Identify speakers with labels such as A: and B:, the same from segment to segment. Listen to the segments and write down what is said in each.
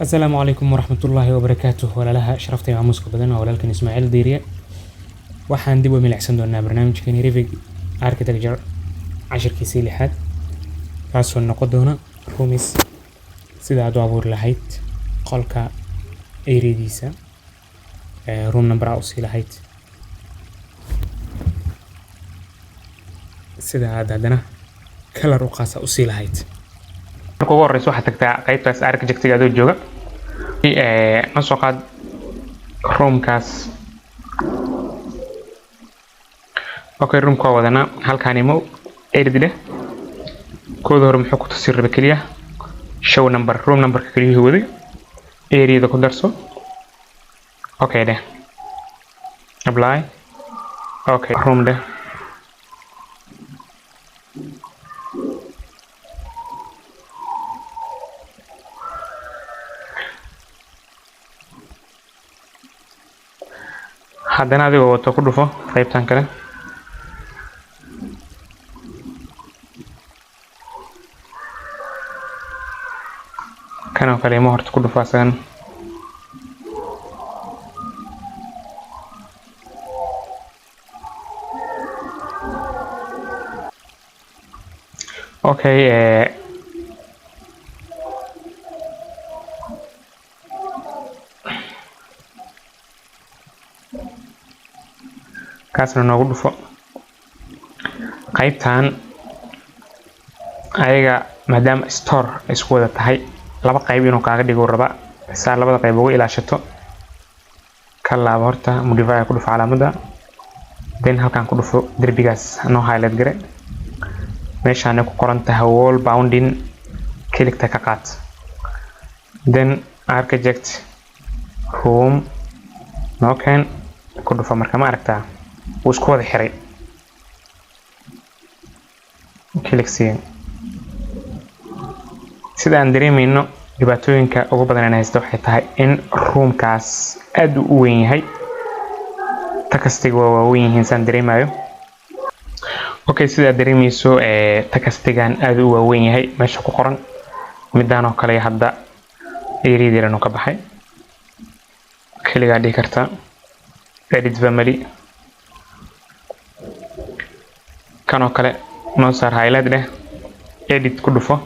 A: Asalaamu calaykum waraxmatullaahi wabarakaatuh. Walaalaha sharafta iyo maamuuska badan, waa walaalkan Ismaaciil Diiriye. Waxaan dib u milicsan doonaa barnaamijkani Revit Architecture, cashirkiisii lixaad, kaasoo noqon doona rooms, sida aad u abuuri lahayd qolka areadiisa, room number aa usii lahayd, sida aad haddana color u qaasa usii lahayd. Marka ugu horeysa waxaad tagtaa qaybtaas architectiga adoo jooga, noo soo qaad roomkaas. Okay, roomka waa wadanaa. Halkaan imow, edit dheh. Kooda hore muxuu ku tusi raba? Keliya show number, room numberka keliyuhu waday. Areada ku darso, okay dheh, apply, okay, room dheh. Haddana adigoo wato ku dhufo qaybtan kale. Kan oo kale ima horta ku dhufo asagan. Okay, kaasna noogu dhufo. Qaybtan ayaga, maadaama store ay isku wada tahay, laba qayb inuu kaaga dhigo raba, saa labada qayb uga ilaashato. Ka laabo horta, modifier ku dhufo calaamadda, then halkan ku dhufo, derbigaas noo highlight gare. Meeshaanay ku qoran tahay wall bounding, clickta ka qaad, then architect room noo keen, ku dhufo. Marka ma aragtaa, wuu isku wada xiray. Click siin. Sida aan dareemayno, dhibaatooyinka ugu badan aan haysta waxay tahay in roomkaas aad u weyn yahay, textiga waa waaweyn yihiin saan dareemayo. Okay, sida aad dareemayso, textigan aad u waaweyn yahay meesha ku qoran. Midaan oo kale hadda areadeeran ka baxay, keligaa dhihi kartaa edit family. Kan oo kale noo saar, highlight dheh, edit ku dhufo.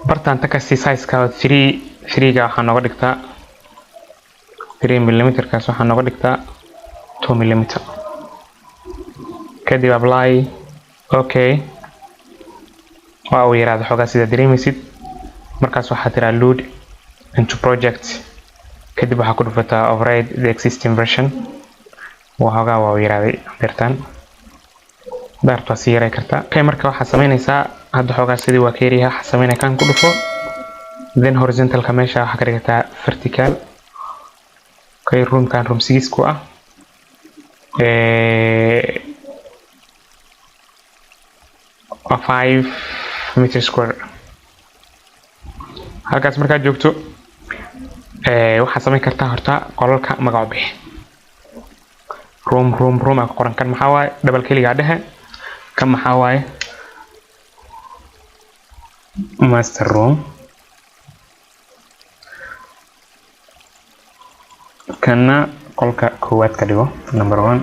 A: Bartaan text size-ka three three-ga waxaa nooga dhigtaa 3 millimeter-kaas, waxaa nooga dhigtaa 2 millimeter. Kadib apply, okay. Waa uu yaraada xoogaa sida dareemaysid. Markaas waxaa tiraa load into project, kadib waxaa ku dhufataa override the existing version. Waxoogaa waa uu yaraaday deertaan, daarta waa sii yaray kartaa. Okay, marka waxaa sameynaysaa hadda xoogaa sidii waa ka yaryahay. Waxaa sameynaya kan ku dhufo, then horizontalka meesha waxaa ka dhigataa vertical. Okay, roomkan room 6 ku ah, waa 5 meter square. Halkaas markaad joogto, waxaad samayn kartaa horta qolalka magac bixi. Room, room, room aa ku qoran. Kan maxaa waaye? Double clickgaa dhehe. Kan maxaa waaye? Master room. Kana qolka koowaad ka dhigo, number one.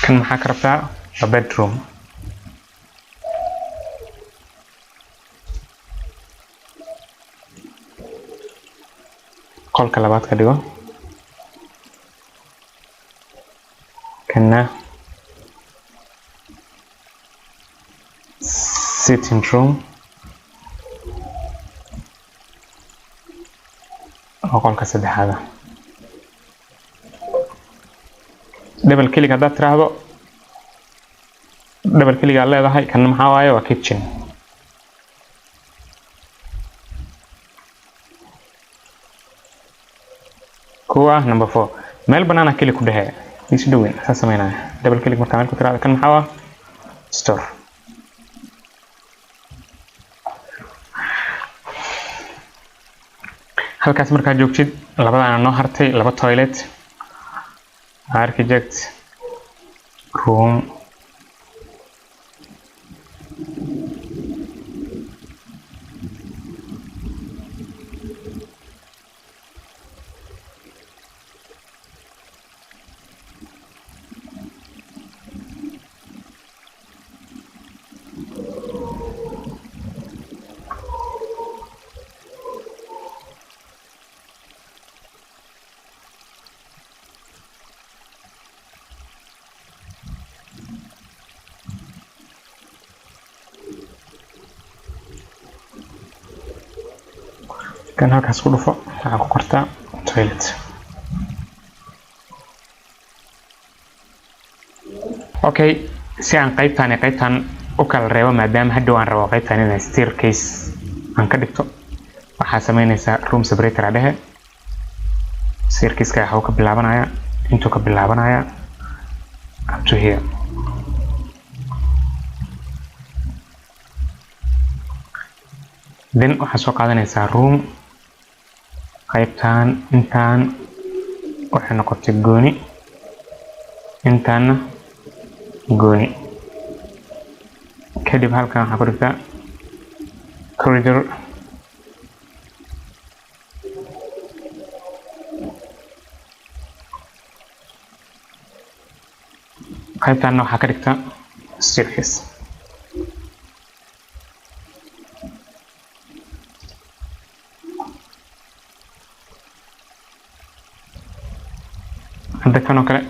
A: Kan maxaa ka rabtaa? Waa bedroom. Qolka labaad ka dhigo. Kana sitting room oo qolka saddexaada. Double click haddaad tiraahdo, double click aad leedahay. Kana maxaa waaye? Waa kitchen. Kuwa number four meel banaana click ku dhehe, isu dhaweyn saa sameynaya. Double click markaa meel ku tiraahdo. Kan maxaa waa? Store. Halkaas markaad joogtid, labadaana noo hartay, laba toilet. Architect room. Kan halkaas ku dhufo, waxaa ku qortaa toilet. Okay, si aan qaybtan iyo qaybtan u kala reebo, maadaama hadhow aan rabo qaybtan inaan staircase aan ka dhigto, waxaa sameynaysaa room separator dhehe. Staircase-ka waxuu ka bilaabanaya, intuu ka bilaabanaya up to here. Then waxaa soo qaadanaysaa room. Qaybtan intaan waxay noqotay gooni, intaana gooni. Kadib halkan waxaa ku dhigtaa corridor. Qaybtanna waxaa ka dhigtaa staircase. Hadda kan oo kale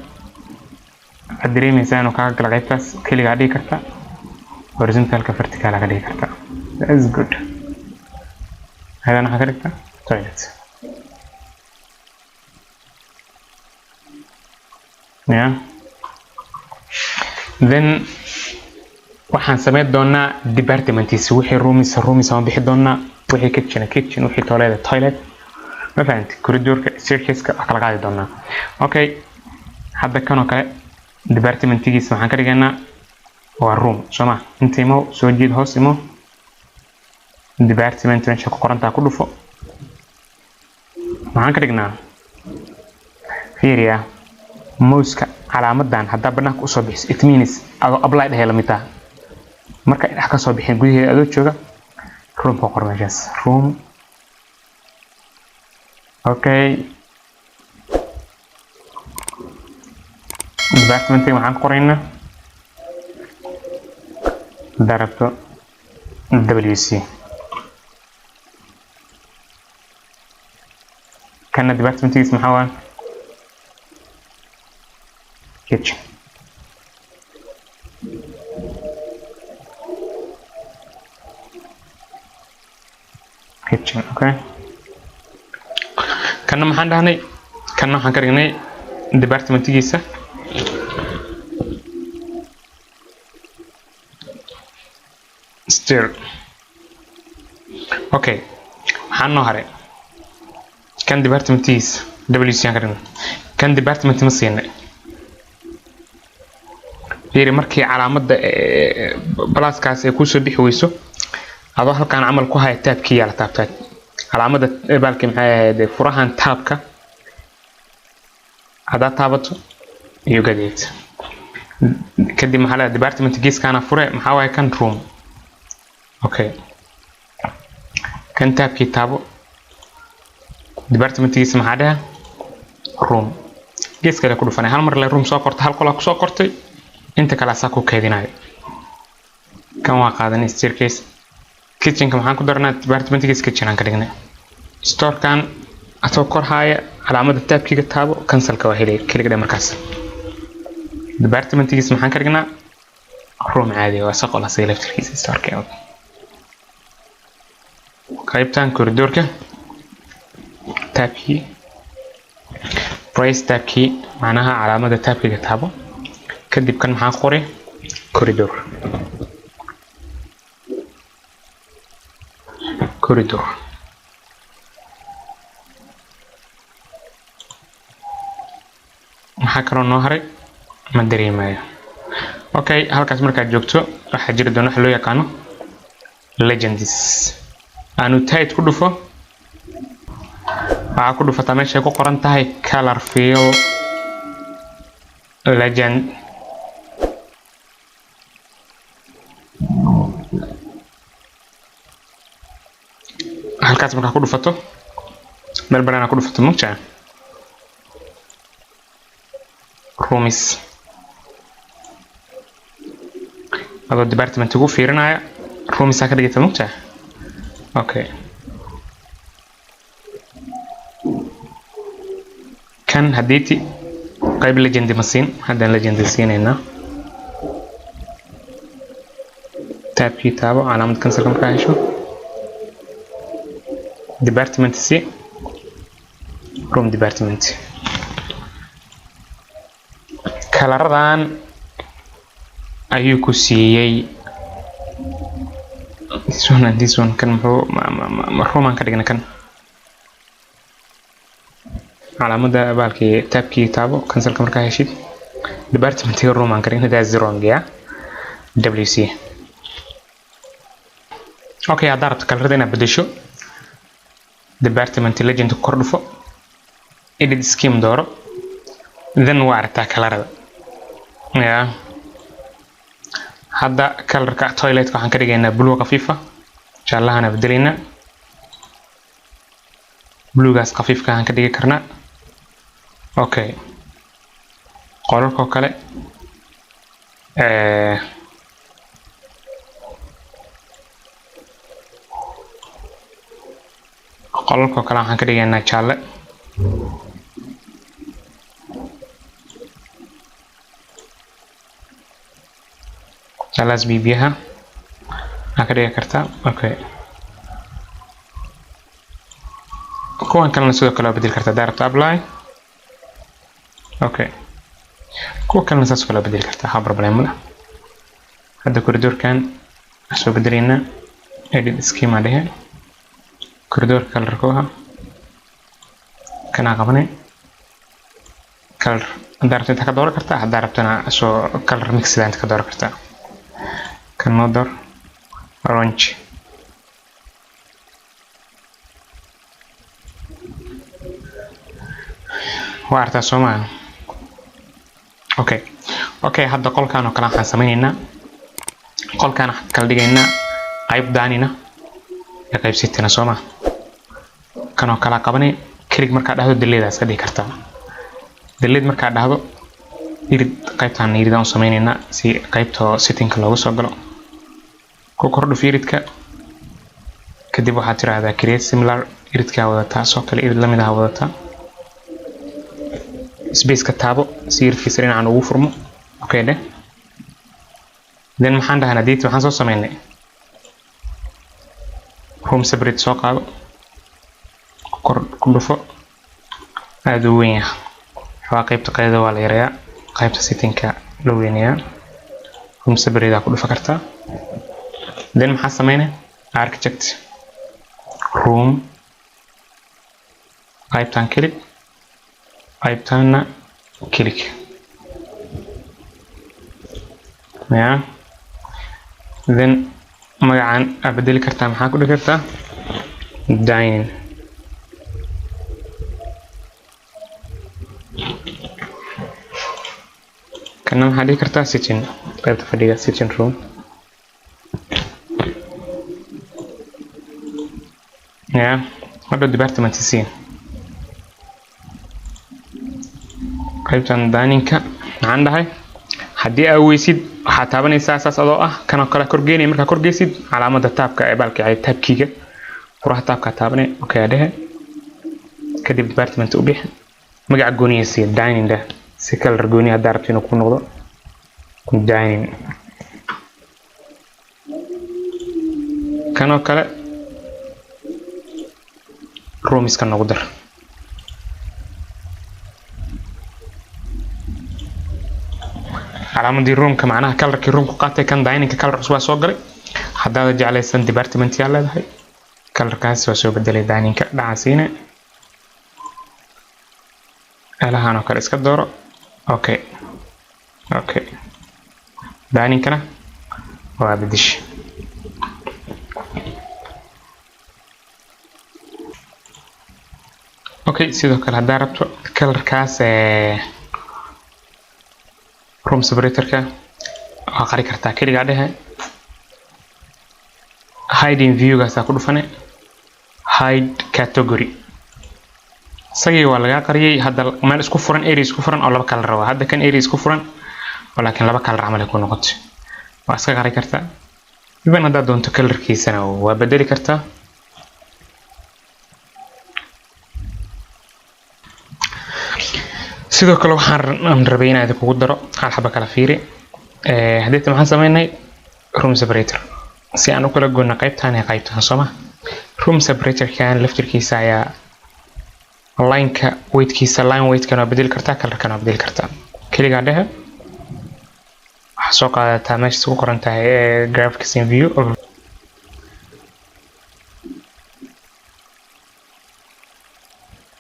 A: waxaad dareemeysaa inuu kaaga gala qaybtaas. Keligaa dhigi karta horizontalka, vertical ka dhigi karta. That is good. Hadana waxaa ka dhigtaa toilet. Yeah, then waxaan sameyn doonaa departmentiisa. Wixii rooms, rooms aan bixi doonaa, wixii kitchen, kitchen, wixii toilet, toilet. Ma fahanti? Corridorka, staircase-ka wax kala qaadi doonaa. Okay, hadda kan oo kale departmentigiisa waxaan ka dhigaynaa waa room, soo ma? Inta imo, soo jiid, hoos imo, department meesha ku qorantaa ku dhufo. Maxaan ka dhignaa? Fiiriya mouseka calaamadan. Haddaa banaanka usoo bixiso, it means adoo apply dhehee lamid taha. Marka dhex ka soo bixin, gudaheeda adoo jooga, room ku qor meeshaas, room. Okay, departmentiga maxaan ku qoraynaa? Haddaa rabto WC. Kana departmentigiis maxaa waa? Kitchen. Kitchen, okay. Kana maxaan dhahnay? Kana waxaan ka dhignay departmentigiisa stair. Okay, maxaa noo haray? Kan departmentigiisa WC aan ka dhignay. Kan department ma siinay. Fiiri, markii calaamadda pluskaas ay kusoo bixi weyso, adoo halkaan camal ku haya, tabkii yaa la taabtaa calaamadda baalkii. Maxay ahayd furahan? Tabka haddaad taabato iyo gadeed. Kadib maxaa leedahay? Department geeskaana fure. Maxaa waaye kan? Room. Okay, kan tabkii taabo, departmentgiisa maxaa dheha? Room. Gees kale ku dhufanay. Hal mar le room soo qortay, hal qolaa kusoo qortay, inta kale asaa ku keydinayo. Kan waa qaadanay staircase. Kitchenka maxaan ku darnaa? Departmentgiisa kitchen aan ka dhignay. Storekan asagoo kor haaya, calaamada tabkiga taabo, cancelka waa helay. Keliga dhe markaas. Departmentgiisa maxaan ka dhignaa? Room caadi waa saqol asaga laftirkiisa storeka. Qaybtan corridorka tabkii price, tabkii macnaha calaamada tabkiga taabo. Kadib kan maxaa qoray? Corridor, corridor. Maxaa kaloo noo haray? Ma dareemayo. Okay, halkaas markaad joogto, waxaa jiri doona waxa loo yaqaano legends. Aanu tight ku dhufo. Waxaa ku dhufataa meeshay ku qoran tahay color fill legend. Halkaas markaa ku dhufato, meel banaan ku dhufato, mugtaa rooms adoo department ugu fiirinaya, rooms aa ka dhigata, mugtaa. Okay, kan haddiiti qayb legend ma siin. Haddaan legend siinaynaa. Tabkii taabo, calaamad cancelka markaa hesho, Department C, room department. Colorradan ayuu ku siiyey. This one and this one. Kan muxuu ma room aan ka dhigna? Kan calaamadda baalkii tabkii taabo, cancelka markaa heshid, departmentiga room aan ka dhigna. That's wrong. Yeah, WC. Okay, haddaa rabto colorada inaad bedesho, department legend kor dhufo, edit scheme dooro, then waa aragtaa colorada. Yeah, hadda colorka toiletka waxaan ka dhigaynaa blue khafiifa, jaallahana bedelaynaa, bluegaas khafiifka aan ka dhigi karnaa. Okay, qolalkoo kale qolalkoo kale waxaan ka dhigaynaa jaalle. Jaallahaas bibiyaha waxaa ka dhigi kartaa. Okay, kuwan kalena sidoo kale waa bedeli kartaa hadaa rabto. Apply. Okay, kuwa kalena saas oo kale waa bedeli kartaa, ha problem leh. Hadda corridorkan waxaan soo bedelaynaa, edit scheme dhehe, corridorka colorka ahaa kanaa qabanay. Color haddaa rabto inta ka dooran kartaa, haddaa rabtana soo color mixida inta ka dooran kartaa. Kan noo door, orange. Waa aragtaa, soo maaha? Okay, hadda qolkan oo kale waxaan sameyneynaa, qolkan waxaan kala dhigaynaa qayb diningna iyo qayb sittingna, soo maha? Kan oo kala qabanay, click markaa dhahdo, delete iska dhigi kartaa. Delete markaa dhahdo, irid qaybtaan iridaan u sameyneynaa si qaybta sittingka looga soo galo. Ku kordhuf iridka, kadib waxaad tiraahdaa create similar. Iridkaa wadataa, soo kale irid lamid aha wadataa. Spaceka taabo si iridkiisa dhinacan ugu furmo. Okay dheh. Then maxaan dhahnaa? Data waxaan soo sameynay room separate. Soo qaado, kor ku dhufo. Aada u weyn yahay waxaa. Qaybta qeydada waa la yareeyaa, qaybta sittingka la weynayaa. Room separate aa ku dhufa kartaa. Then maxaa sameynay? Architect, room, qaybtan click, qaybtaana click. Yeah, then magacan aa bedeli kartaa. Maxaa ku dhigi kartaa? Dining. Kana maxaa dhigi kartaa? Sitting, qaybta fadhiga, sitting room. Yeah, hadhow department c qaybtan diningka maxaan dhahay? Haddii aa weysid, waxaad taabanaysaa saas adoo ah kanoo kale korgeynaya. Markaa korgeysid calaamada tabka ee baalka tabkiga, furaha tabkaa taabanay. Okay dhehe. Kadib department u bix, magaca gooniya sii, dining dheh, si color gooni haddaa rabto inuu ku noqdo dining. Kanoo kale roomiska noogu dar. Calaamadii roomka, macnaha colorkii roomku qaatay. Kan diningka color cusub waa soo galay. Haddaad jeclaysan, department yaa leedahay, colorkaas waa soo bedelay diningka dhaca siine. Meelahan oo kale iska dooro. Okay, diningkana waa bedesha. Okay, sidoo kale haddaa rabto colorkaas room separatorka waa qari kartaa. Keligaa dhehe, hiding viewgaasaa ku dhufane, hide category. Isagii waa lagaa qariyay. Hadda meel isku furan, area isku furan oo laba color waa. Hadda kan area isku furan oo laakiin laba color camal ay ku noqotay, waa iska qari kartaa. Even haddaad doonto colorkiisana waa bedeli kartaa. Sidoo kale waxaan rabay inaan idinkugu daro hal xaba kala fiiri. Haddeeta maxaan sameynay? Room separator si aan u kala goyno qaybtan iyo qaybtan, soo ma? Room separatorkan laftirkiisa ayaa lineka weightkiisa, line weightkan waa bedeli kartaa, colorkan waa bedeli kartaa. Keligaa dhehe, waxaa soo qaadataa meesha ku qoran tahay graphics in view.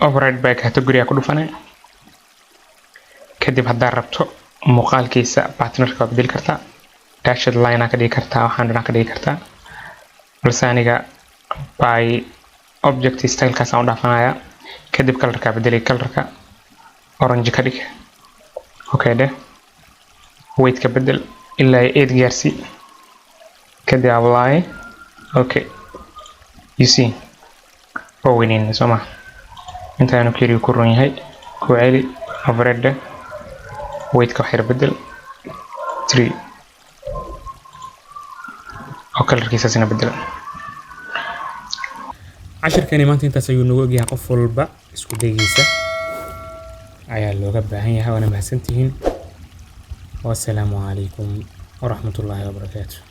A: Override by category ku dhufanay. Kadib haddaa rabto muuqaalkiisa patternka waa bedeli kartaa, dashed line ka dhigi kartaa, waxaan dhanaa ka dhigi kartaa, balse aniga by object stylekaas aan u dhaafanaya. Kadib colorka bedeli, colorka orange ka dhig. Okay dheh, weightka bedel ilaa 8 gaarsii, kadib apply. Okay, you see, waa weyneyna soo maha? Intaanu keliya ku run yahay. Ku celi, override, weightka wax yar bedel, 3 oo colorkiisaasina bedel.
B: Cashirkani maanta intaas ayuu nagu ogyahay. Qof walba isku daygiisa ayaa looga baahan yahay. Waana mahadsantihiin. Wassalaamu calaykum waraxmatullaahi wabarakaatu.